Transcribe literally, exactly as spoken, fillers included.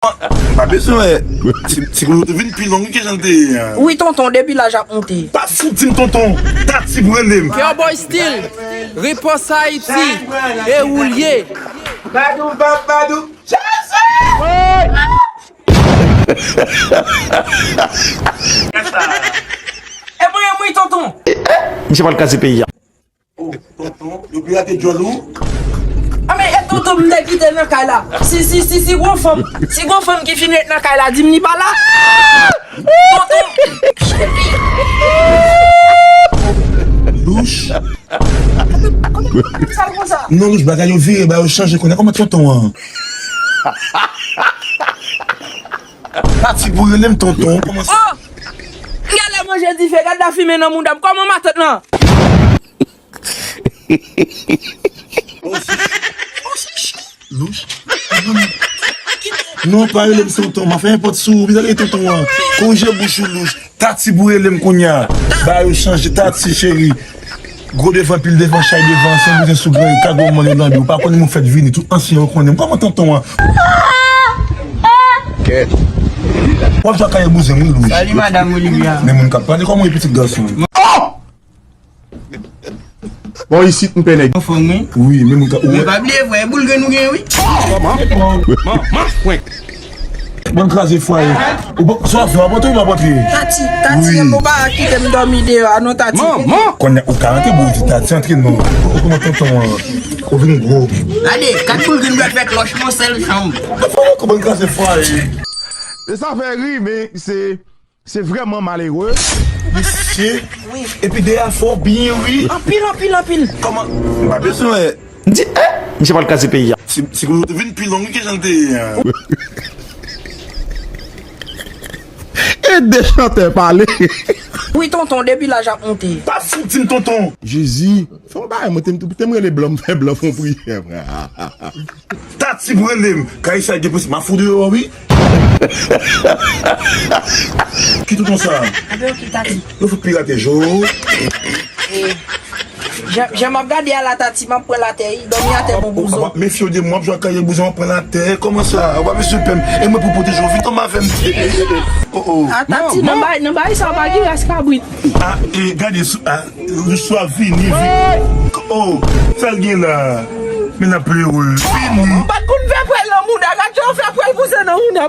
M pa bezwen wè. Ti, ti kote vin pi long ke jan l te ye a. Wi, tonton, depi laj ap monte. Pa fout di m tonton. Tati pou rele m. Pure Boy Style, Repons Ayiti, e ou l ye. Badou, bab, badou. Jezi! E mwen, e mwen, tonton. Misye pral kraze peyi a. Oh, tonton, yo pirate djòl ou? A men, e tonton m te kite nan kay la. Si, si, si, si gon fanm, si gon fanm ki fin ret nan kay la, di m li pa la. Tonton. Louch. Sa l konsa? Non, Louch, bagay yo vire, bagay yo chanje kounye a. Kòman tonton an? Pati pou rele m tonton, kòman sa? Oh! M genlè manje dife, gad lafimen nan mouda m. Kòman matant lan? Louch. Non, pa rele m tonton, m ap fè nenpòt sou ou, bizarre tonton an. Korije bouch ou, Louch. Tati pou rele m kounye a. Bagay yo chanje, Tati cheri. Gwo devan, pil devan, chay devan, se bouzen sou gran, kago manyen lanbi. Ou pa konnen moun fèt vini, tout ansyen yo konnen m. Kòman tonton an? Kèt. W ap jwe ak kaye bouzen, wi, Louch. Salut, madame Olivia. Men moun k ap pale, kòman w ye, pitit gason? Oh! Bon, isit, m pè nèg. Anfòm, wi. Wi, men moun ka, men pa bliye, frè, boul grenn ou gen, wi. Kòman? Man, man, fwenk. Bon, kraze fwaye. Ou bon, sa w ap fè, w ap antre, w ap antre? Tati, Tati, wi. Ou pa kite m dòmi deyò a, non, Tati. Man, man. Kounye a, ou ka antre, bon, di Tati, antre, non. Ou kòman tonton an? Ou vin gwo. Gade, kat boul grenn pral fè klòch nan sèl chanm. Ou fò, ou kòman kraze fwaye? E sa fè ri, men se Se vrèman malere. Mesye. Wi. Epi de a fò byen, wi. Anpil, anpil, anpil. Kòman? M pa bezwen wè. M di, eh, misye pral kraze peyi a. Ti, ti kote vin pi long ke jan l te ye a. E de chantè pale. Wi, tonton, depi laj ap monte. Pa fout di m tonton. Jezi, fè yon bagay, mwen te m, te m rele blan, m fè blan fè yon priyè, frè. Tati pou rele m. Kay sa gen posib m ap fou deyò, wi. Ki tonton sa? Abe, ok, Tati. Yo fout pirate, jo. E, jan, jan m ap gade a la, Tati, m ap pran latè, wi. Dòmi atè bon bouzon. W ap mefye w de mwen, w ap jwe ak kaye bouzon, w ap pran latè. Kòman sa? W ap mesye pè m. E mwen pou pwoteje w, vin anba avè m. Oh, oh. A, Tati, nan bay, nan bay sa, w pa gen ras kabrit. A, e, gade sou, a. Louch ap vini, vini. Oh, sa l gen la. Men n ap plere. Vini. M pa t konn fè pwèl nan mouda. Gad jan w fè pwèl pouse nan mouda.